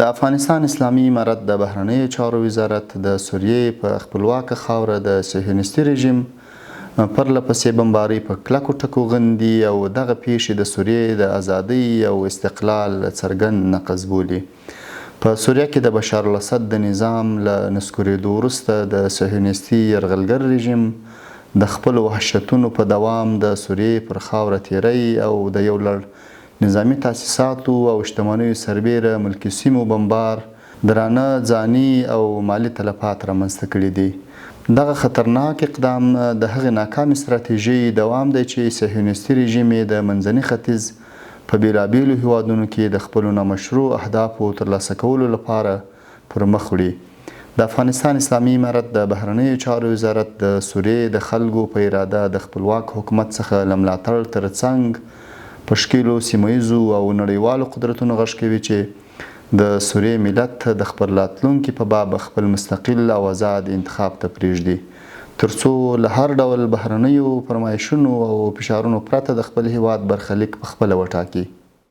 د افغانستان اسلامي امارت د بهرنیو چارو وزارت د سوریې په خپلواکه خاوره د صهیونیستي رژیم پرله پسې بمبارۍ په کلکو ټکو غندي او دغه پیښې د سوریې د ازادۍ او استقلال څرګند نقض بولي. په سوریه کې د بشارالاسد د نظام له نسکورېدو وروسته د صهیونیستي یرغلګر رژیم د خپلو وحشتونو په دوام د سوریې پر خاوره تیری او د یو لړ نظامي تاسیساتو او شتمنیو سربېره ملکي سیمو بمبار درانه ځاني او مالي تلفات رامنځته کړي دي. دغه خطرناک اقدام د هغې ناکامې ستراتیژۍ دوام دی چې صهیونیستي رژیم یې د منځني ختیځ په بېلابېلو هېوادونو کې د خپلو نامشروع اهدافو ترلاسه کولو لپاره پر مخ وړي. د افغانستان اسلامي امارت د بهرنیو چارو وزارت د سوریې د خلکو په اراده د خپلواک حکومت څخه له ملاتړ تر څنګ په ښکېلو سیمه ییزو او نړیوالو قدرتونو غږ کوي چې د سوریې ملت د خپل راتلونکي په باب خپل مستقل او ازاد انتخاب ته پرېږدي تر څو له هر ډول بهرنیو فرمایشونو او فشارونو پرته د خپل هېواد برخلیک په خپله وټاکي.